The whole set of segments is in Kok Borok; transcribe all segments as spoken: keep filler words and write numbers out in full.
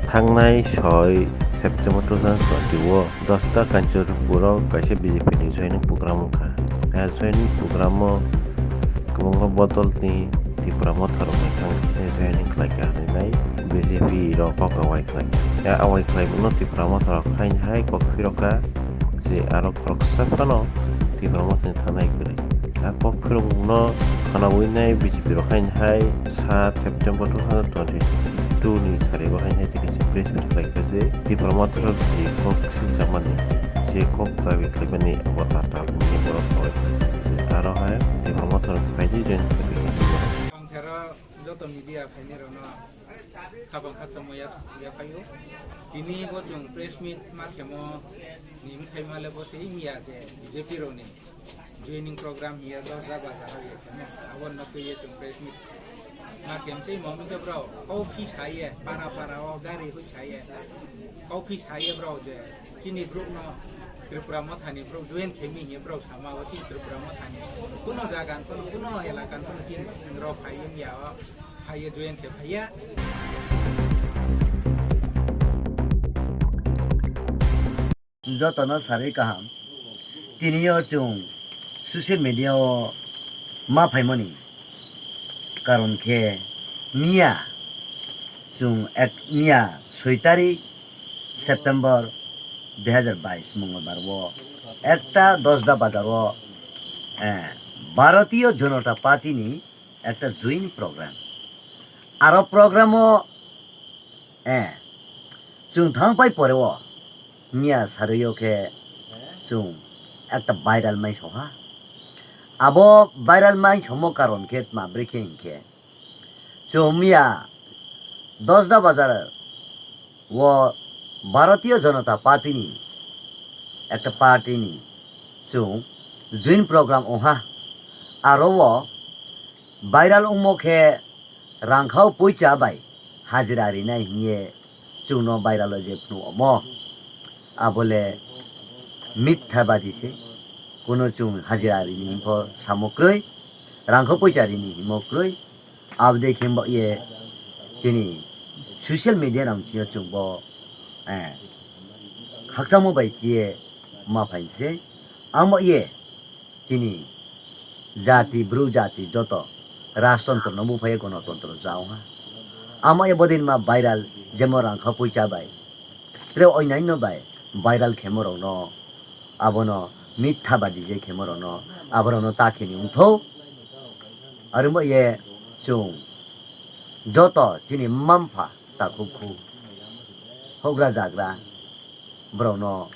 Thangnai soi September two thousand twenty o dosta Kanchanpur o kaisa B J P ni joining program wngkha. A joining program o kwbangma bodol ni Tipra Motha rok ni thang joining khlai kha hinwi B J P rok kok awai khlai kha. A awai khlai bono Tipra Motha rok haini hai kok phirokha je aro khoroksa phano Tipra Motha ni thanai kwrwi. A kok phirokno khwnawi nai B J P rok haini hai sa September two thousand twenty-two ni sari bo haini hai tei kaisa press meet khlai kha je Tipra Motha rok je kok silchakmani, je kok dabi khlaimani abo ta tal hinwi borok khlai kha. Aro hai Tipra Motha rok phaidi join khlai kha. Ang thero joto media phainai rokno khapang khakchangma ya, ya phaio. Tini bo chwng press meet ma khemo ni wngkhaima le bo se wngya je B J P rokni joining program hiya dos da baja o ye khemo. Abo no twi ye chwng press meet ma khem se mo wngkhe bro. Kau phi sa ye para para o gari hui sa ye. Kau phi sa ye bro je chini brouh no Tripura Motha ni brouh join khemi hiya bro sama o chini Tripura Motha ni kuno jaga ni kuno, kuno elaka ni kuno chini rok phai wngya o. Phaiya, join khe phaiya. Jotono sarwi kaham. Tini o chwng social media o ma phaimani karon khe miya chwng ek, miya soi tarik September dui hazar bais Mongolbar o ekta dos da bazar o, eh, Bharatiya Janata Party ni ekta joint program. Aro program o, eh, chwng thang pai pore o miya sarwi o khe chwng ekta viral mai soha. Abo viral mai somo karon khe tma bwrwi khe hinkhe chwng miya dos da bazar o Bharatiya Janata Party ni ekta party ni chwng joint program ongha. Aro o viral wngmo khe rangkhao poicha bai hajira rinai hiye chwngno viral o je phunu omo. Abole mitha badi se. Kuno chwng hajira rini himpo samo kwrwi, rangkhao poicha rini himo kwrwi. Abode khe bo ye chini social media rang chini chwng bo, eh, khakchangma bai khe ma phainse. Amo ye chini jati, bru jati joto rajtantro no buphai gwanatantro cha wngha. Amo ye bodin ma viral jemo rangkhao poicha bai, tre oinaino bai viral khemo rokno abono mitha badi je khemo rokno aborokno ta kheni wngtho. Arwngbo ye chwng joto chini mma mpha takhuk khu houhgra jagra borokno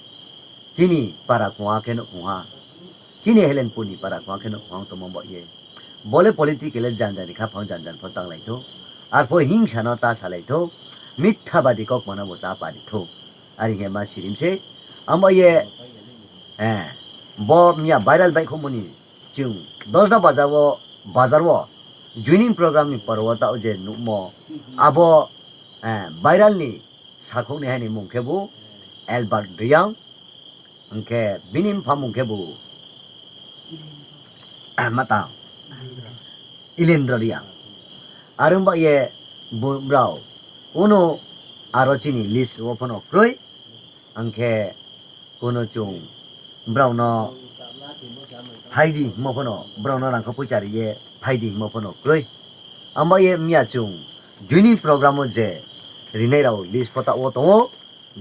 chini para khungha kheno khungha, chini Helenpurni para khungha kheno khungha tongma bo ye. Bole politically janjani khaphang janjan pho tanglaitho, arpho hingsano ta salaitho, mitha badi kok mano bo ta paritho. Ari khe ma sirimse, amo ye, eh, bo miya viral bai khomoni chwng dosda baja o, bazar o joining program ni poro o ta o je nukmo, abo, eh, viral ni sakhokni haini mung khe bo Albert Riyang, hwnkhe bini mpha mung khe bo, ah, mata Ilendra Riyang. Arwng ba ye bo brao kuno aro chini list o phano kwrwi, hwnkhe kuno chwng brao no phaidi himo phano, brao no rangkha poicha riye phaidi himo phano kwrwi. Amo ye miya chwng joining program o je rinai rao list pota o tongo,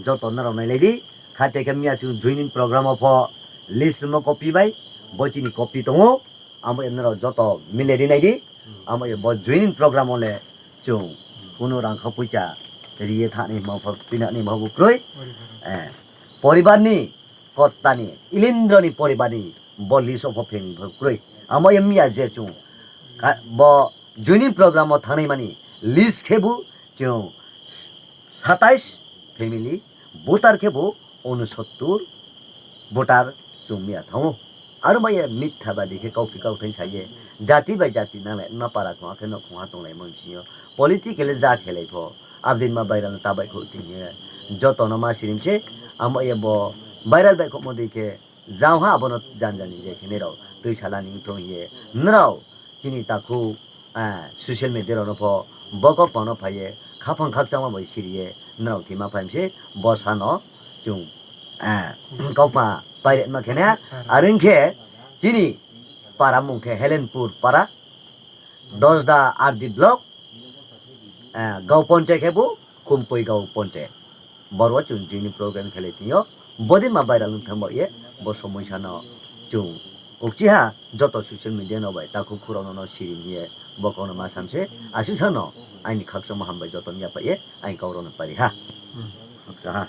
joto norok nai lai di. Kha te khe miya chwng joining program o pho list rwma copy bai, bo chini copy tongo, amo ye norok joto mile rinai di. Amo ye bo joining program o le chwng kunu rangkha poicha riye thani himo pho, pinani himo bo kwrwi. Eh, poribar ni kottani, Ilendrani poribarni bo list o pho phenwi pho kwrwi. Amo ye miya je chwng ka-, bo joining program o thangnai mani list khe bo chwng satais family, voter khe bo unosottor voter chwng miya thango. Aro ba ye mitha badi khe kauphi kauthai sa ye jati bai jati nanglai wngma para khongha khe nok khongha tonglaimani bisingo political ja khelai pho abdin ma viral ta bai kho tini joto no ma sirim se. Amo ye bo viral bai khokmo dei khe jang ha abono jan jani je khe nirok twi salani wngthong hiye nirok chini takhuk, ah, social media rok no pho bokok pano phaiye khaphang khakchangma bai siriye norok thwima phaimse bo sano chwng, eh, kokma pairema khene. Ar wngkhe chini para mung khe Helenpur para, Dosda R D block, eh, Gao Ponchai khe bo Kumpui Gao Ponchai. Borok chwng jini program khelai tongyo. Bodin ma viral wng thangbo ye, bo somoi sano chwng ukchiha joto social media no bai takhuk khurokno no siri niye bo kokno ma samse aswk sano aini khakchangma hambai joto ni yapha ye aini kok rokno pari ha. Khakcha ha.